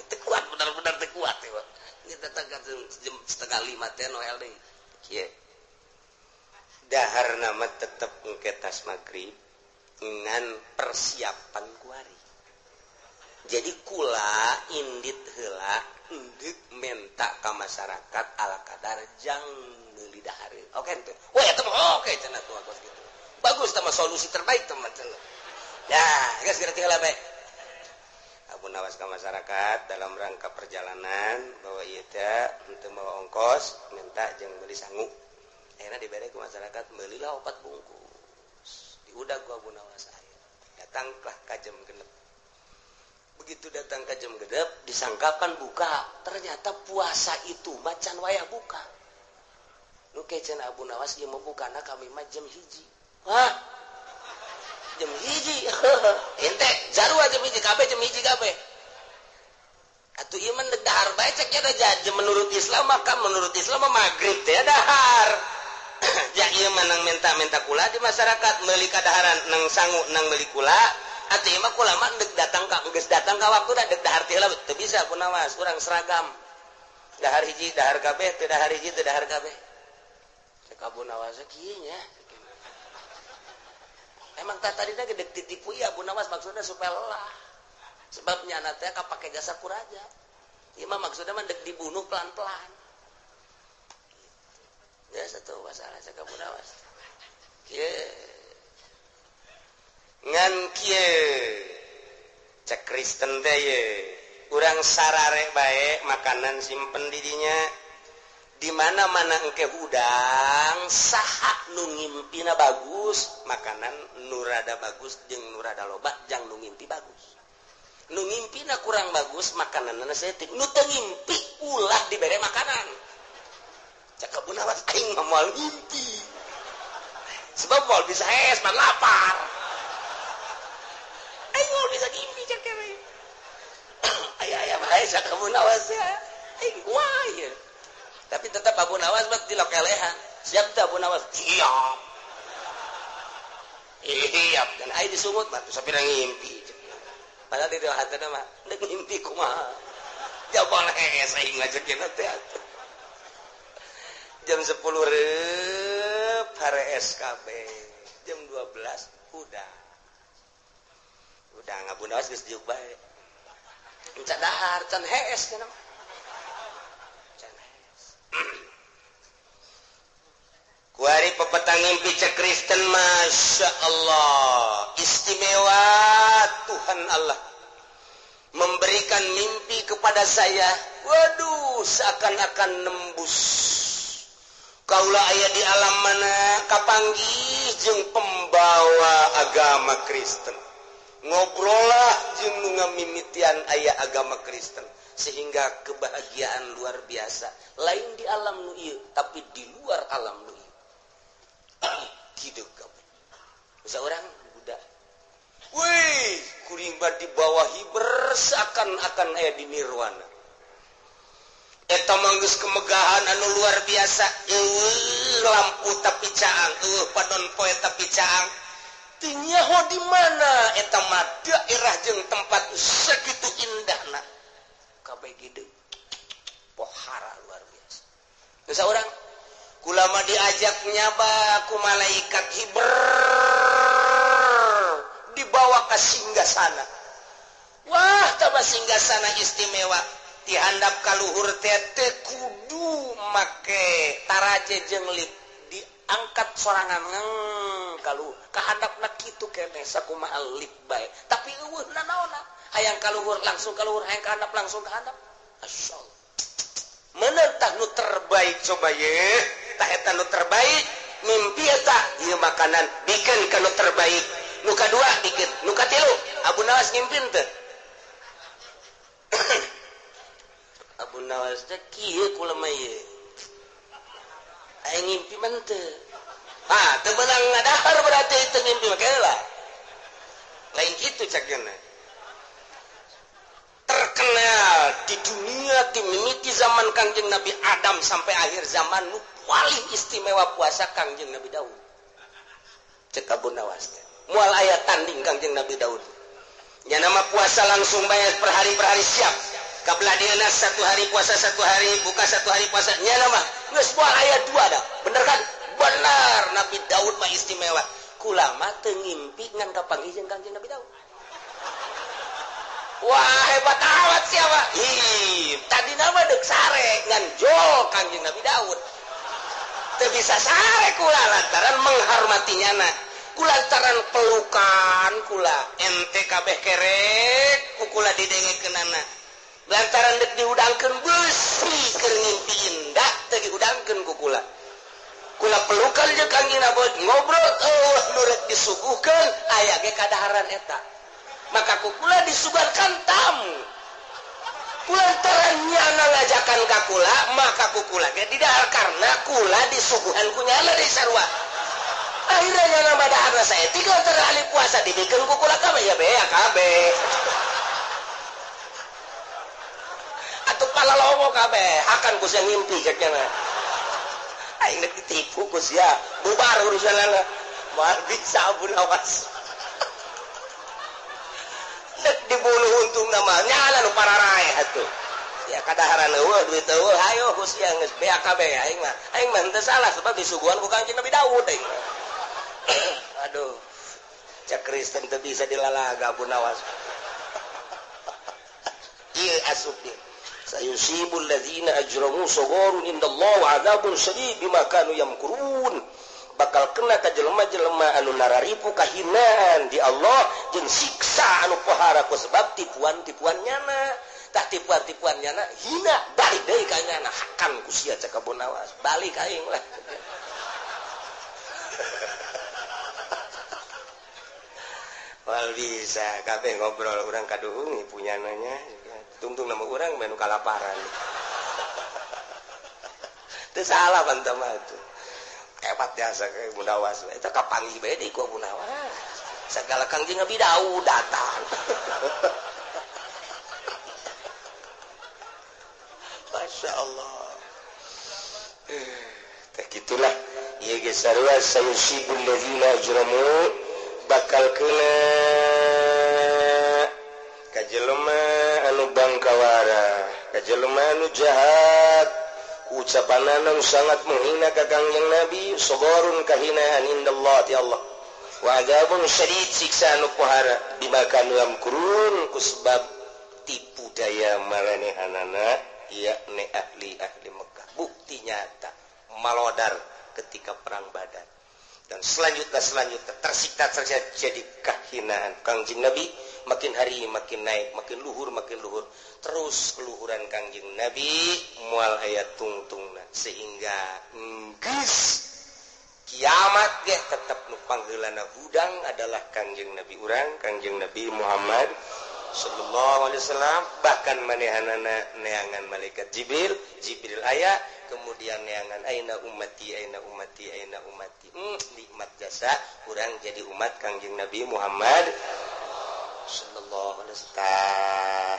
Teu kuat, benar-benar teu kuat ya. Ini datang ke jam 4:30 teh Noel deui. Kieu. Dahar nama tetep engke tas magrib ngan persiapan kuari. Jadi kula indit heula endek menta ka masyarakat ala kadar jang meuli dahareun. Oke teu? Wah eta mah oke cenah tuh kos kitu. Bagus tah mah solusi terbaik teman cenah. Ya, geus geura heula bae. Abu Nawas ka masyarakat dalam rangka perjalanan bahwa ieu teh henteu mawa ongkos minta jeung meuli sangu. Akhirna dibere ku masyarakat meulilah 4 bungkus. Diudag ku Abu Nawas aya. Datanglah ka jam 6. Begitu datang ke jam 6 disangkakan buka, ternyata puasa itu macan wayah buka. Nu kecen Abu Nawas ieu mah bukana kami mah jam 1. Hah? Jam 1. Ente jarua jam 1 kabeh jam 1 kabeh. Atuh ieu mah dahar bae cek nya da menurut Islam maka menurut Islam mah magrib teh dahar. Ja ieu mah nang minta-minta kula di masyarakat meuli kadaharan nang sangu nang meuli kula. Atuh ieu mah kula mah deuk datang ka geus datang ka waktu deuk dahar teh heula teu bisa Abu Nawas urang seragam. Dahar hiji dahar kabeh teu dahar hiji teu dahar kabeh. Cek Abu Nawas kieu nya. Emang tah tadina gedek ditipu ya Abu Nawas maksudna supaya lelah. Sebab nyana teh kapake jasa ku raja. Ieu mah maksudna mah deuk dibunuh pelan-pelan. Ya satu masalah cek Abu Nawas. Kieu ngan kieu cek Kristen teh ye urang sarare bae makanan simpen di dinya. Di mana-mana engke hudang saha nu ngimpina bagus makanan nu rada bagus jeung nu rada loba jang nu ngimpi bagus. Nu ngimpina kurang bagus makananna saeutik nu teu ngimpi ulah dibere makanan. Cek Abu Nawas aing mah moal ngimpi. Sebab moal bisa es mah lapar. Aing moal bisa ngimpi cek kene. Aya-aya bae cek Abu Nawas ya. Aing kumaha ieu. Tapi tetap Abu Nawas mah dilokelehan. Siap teu Abu Nawas? Siap. Siap dan aing disungut mah sapira ngimpi. Padahal di dalam hatena mah deuk ngimpi kumaha. Jabal hees aing ngajekeun teh atuh. Jam 10 reup harees kabeh. Jam 12 udah. Udah Abu Nawas geus diuk bae. Encan dahar, can hees cenah mah. Can hees. Kuari pepetang ngimpi cek Kristen Masya Allah. Istimewa Tuhan Allah memberikan mimpi kepada saya. Waduh, seakan-akan nembus. Kaula aya di alam mana kapanggih jeung pembawa agama Kristen. Ngobrolah jeung nu ngamimitian aya agama Kristen sehingga kebahagiaan luar biasa. Lain di alam nu ieu, tapi di luar alam nu ieu. Kitu kabeh. Seorang budak. Wih, kuring di bawah hiber seakan-akan aya di nirwana. Eta mah geus kemegahan anu luar biasa. Eueuh lampu tapi caang, eueuh padon poe tapi caang. Teu nyaho di mana eta mah daerah jeung tempat sakitu indahna. Kabeh gede. Pohara luar biasa. Geus saurang Kulama diajak nyaba ku malaikat hiber dibawa ke singgasana. Wah, taba singgasana istimewa. Dihandap kaluhur teh teu kudu make taraje jeung lip, diangkat sorangan ngeng kaluhur. Kahandapna kitu keneh sakumaha lip bae. Tapi eueuh nanaonna? Hayang kaluhur langsung kaluhur, hayang kahandap langsung kahandap. Masyaallah. Menentang nu terbaik coba ye. Tah eta nu terbaik mimpi eta ieu makanan bikeun ka nu terbaik. Nu kadua bikeun, nu katilu Abu Nawas ngimpin teh. Abu Nawas teh kieu kulema ieu. Aing ngimpi mah teu. Ah, teu meunang ngadahar berarti teu ngimpi mah lah. Lain kitu cakna. Terkenal di dunia dimimiti zaman Kangjeng Nabi Adam sampai akhir zaman nu paling istimewa puasa Kangjeng Nabi Daud. Cek Abu Nawas teh. Moal aya tanding Kangjeng Nabi Daud. Nya nama puasa langsung bayar per hari siap. Kabelah dieuna satu hari puasa satu hari buka satu hari puasa. Nya nama geus moal aya dua dah. Bener kan? Bener, Nabi Daud mah istimewa. Kulama teu ngimpi ngan kapanggih jeung Kangjeng Nabi Daud. Wah, hebat amat siapa? Ih, tadi nama dek sare ngan jol Kangjeng Nabi Daud. Teu bisa sare kula lantaran menghormatinya na. Kulantaran pelukan kula ente kabeh kerek ku kula didengekeunana. Lantaran dek dihudangkeun beusi keur ngimpi indah teu dihudangkeun ku kula. Kula pelukan jeung Kangjeng Nabi ngobrol eueuh nu rek disuguhkeun aya ge kadaharan eta. Maka kukula disugarkan tamu. Kulantaran nyana ngajakan ka kula, maka kukula ge didahar karena kula disuguhan ku nyana deui sarua. Akhirnya nyana madaharna saeutik lantaran ahli puasa dibikeun ku kula kabeh ya bea kabeh. Atuh palalowo kabeh, hakan ku sia ngimpi cek nyana. Aing rek ditipu ku sia, bubar urusanana. Moal bisa Abu Nawas. Dibunuh untung nama nyala nu pararae atuh. Ya kadaharan eueuh duit eueuh hayo ku sia geus bea kabeh aing mah. Aing mah henteu salah sebab disuguhan ku Kangjeng Nabi Daud aing mah. Aduh. Cak Kristen teu bisa dilalaga Abu Nawas. Ieu asup dia. Sayusibul ladzina ajramu sagharun indallah wa adzabun syadid bima kanu yamkurun. Bakal kena ka jelema-jelema anu nararipu kahinaan di Allah jeung siksa anu pohara ku sebab tipuan-tipuan nyana. Tah tipuan-tipuan nyana hina balik deui ka nyana hakan ku sia cek Abu Nawas balik aing lah. Wal bisa kabeh ngobrol urang kaduhung punyananya tungtung nama urang menu kalaparan. Teu salah bantah mah tuh. Hebat jasa ke Abu Nawas eta kapanggih bae deui ku Abu Nawas segala Kangjeng Nabi Daud datang. Masya Allah. Teh gitulah ieu geus sarua sayusibul ladzina ajramu bakal kena ka jelema anu bangkawara, ka jelema anu jahat. Ucapanana sangat menghina ka Kangjeng Nabi, sagharun kahinaan indallah ti Allah. Wa adzabun syadid siksa anu pohara bima kanu yamkurun ku sebab tipu daya maranehanana yakni ahli-ahli Mekah. Bukti nyata malodar ketika perang Badar. Dan selanjutnya tersiksa jadi kahinaan Kangjeng Nabi makin hari makin naik, makin luhur terus keluhuran Kangjeng Nabi mual aya tungtungna sehingga geus kiamat ge tetep nu pangheulana hudang adalah Kangjeng Nabi urang, Kangjeng Nabi Muhammad sallallahu alaihi wasallam. Bahkan manehanana neangan malaikat Jibril, Jibril aya kemudian neangan aina ummati aina ummati aina ummati. Nikmat jasa urang jadi umat Kangjeng Nabi Muhammad sallallahu alaihi wasallam.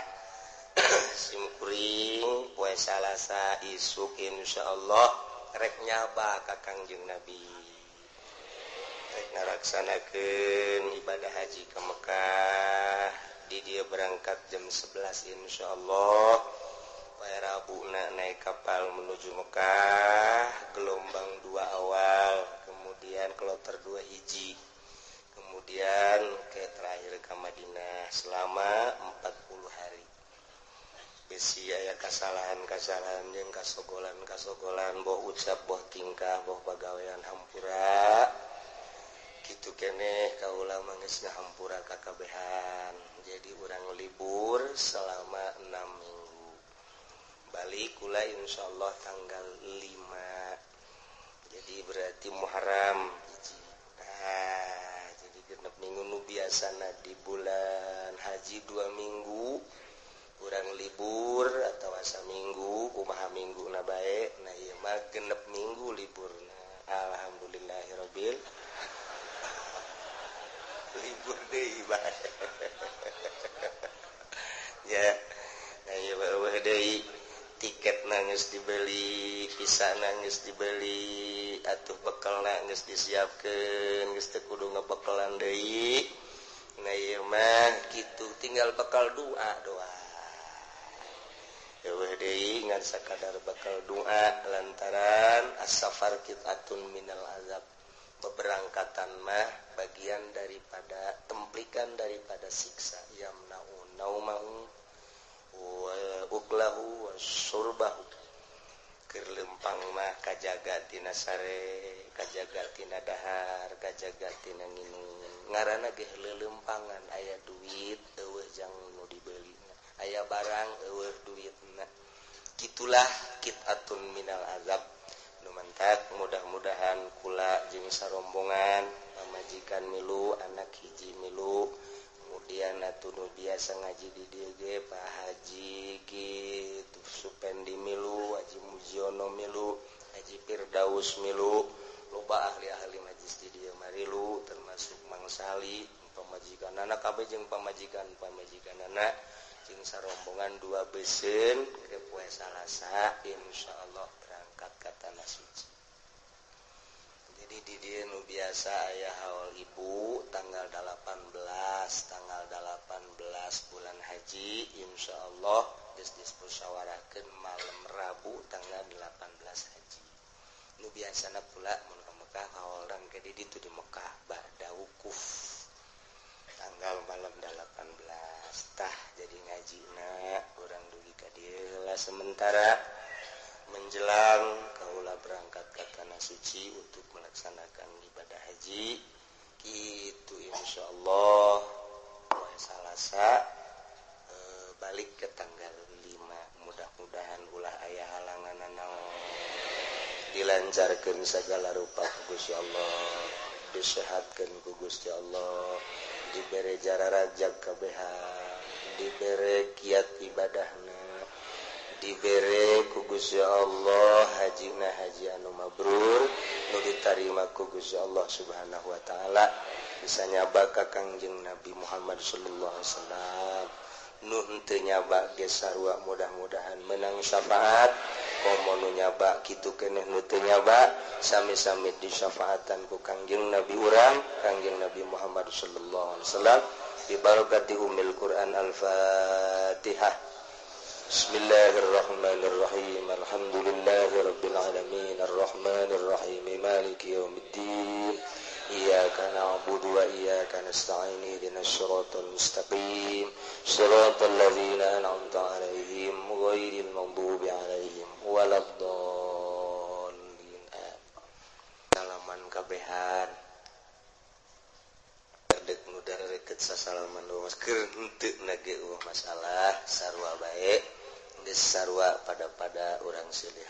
Simkuring poe Salasa isuk insyaallah rek nyaba ka Kangjeng Nabi. Rek ngalaksanakeun ibadah haji ke Mekah. Di dia berangkat jam 11 insyaallah. Poe Poe Rabuna naik kapal menuju Mekah, gelombang 2 awal, kemudian kloter 2 hiji, kemudian ke terakhir ke Madinah selama 40 hari. Besi aya kasalahan-kasalahan jeung kasogolan-kasogolan, boh ucap, boh tingkah, boh pagawean hampura. Kitu keneh kaula mah geus ngahampura kakabehan. Jadi urang libur selama 6 minggu. Balik kula insyaallah tanggal 5. Jadi berarti Muharram hiji. Nah, jadi genep minggu nu biasana di bulan haji 2 minggu urang libur atau asa minggu kumaha minggu na bae. Nah ieu mah genep minggu liburna. Alhamdulillahirabbil libur deui bae. Ya. Nah ieu eueuh deui tiket nangis dibeli, visa nangis dibeli, atuh bekal nangis disiapkeun, geus teu kudu ngebekalan deui. Nah ieu mah kitu tinggal bekal doa doa. Eueuh deui ngan sakadar bekal doa lantaran as-safar qit'atun minal azab. Beberangkatan mah bagian daripada templikan daripada siksa yamna'u naumahu wa uklahu wa surbahu. Keur lempang mah kajaga tina sare, kajaga tina dahar, kajaga tina nginum. Ngaranna ge leuleumpangan, aya duit eueuh jang nu dibelina, aya barang eueuh duitna. Kitulah qit'atun minal azab. Nu mantak mudah-mudahan kula jeung sarombongan pamajikan milu, anak hiji milu, kemudian atuh nu biasa ngaji di dieu ge Pak Haji kitu Supendi milu, Haji Mujiono milu, Haji Firdaus milu, loba ahli-ahli majlis di dieu marilu termasuk Mang Sali, pamajikanana kabeh jeung pamajikan-pamajikanana jeung sarombongan 2 beuseun ke poe Salasa insyaallah berangkat ka tanah suci. Jadi di dieu nu biasa aya haul ibu tanggal 18, tanggal 18 bulan haji insyaallah geus dismusyawarahkeun malam Rabu tanggal 18 haji. Nu biasana pula mun ka Mekah haolan ke di ditu di Mekah ba'da wukuf tanggal malam 18. Tah jadi ngajina urang dugi ka dieu lah sementara menjelang kaula berangkat ke tanah suci untuk melaksanakan ibadah haji. Gitu insyaallah poe Salasa balik ke tanggal 5. Mudah-mudahan ulah aya halangan naon, dilancarkeun segala rupa ku Gusti Allah, disehatkeun ku Gusti Allah, dibere jararajag kabehan, dibere kiat ibadahna, dibere ku Gusti Allah hajina haji anu mabrur nu ditarima ku Gusti Allah Subhanahu wa taala, bisa nyaba ka Kangjeng Nabi Muhammad sallallahu alaihi wasallam. Nu henteu nyaba ge sarua mudah-mudahan menang syafaat, komo nu nyaba kitu keneh nu teu nyaba sami-sami disyafaatan ku Kangjeng Nabi urang, Kangjeng Nabi Muhammad sallallahu alaihi wasallam bi barakati umil Quran. Al-Fatihah. Bismillahirrahmanirrahim. Alhamdulillahirabbil alamin arrahmanirrahim maliki yaumiddin. Iyyaka na'budu wa iyyaka nasta'in ihdinas siratal mustaqim siratal ladzina an'amta 'alaihim ghairil maghdubi 'alaihim waladdallin. Salaman kabehan dek nu dareket sasalaman doang keur henteu na ge masalah sarua bae geus sarua pada-pada urang silih.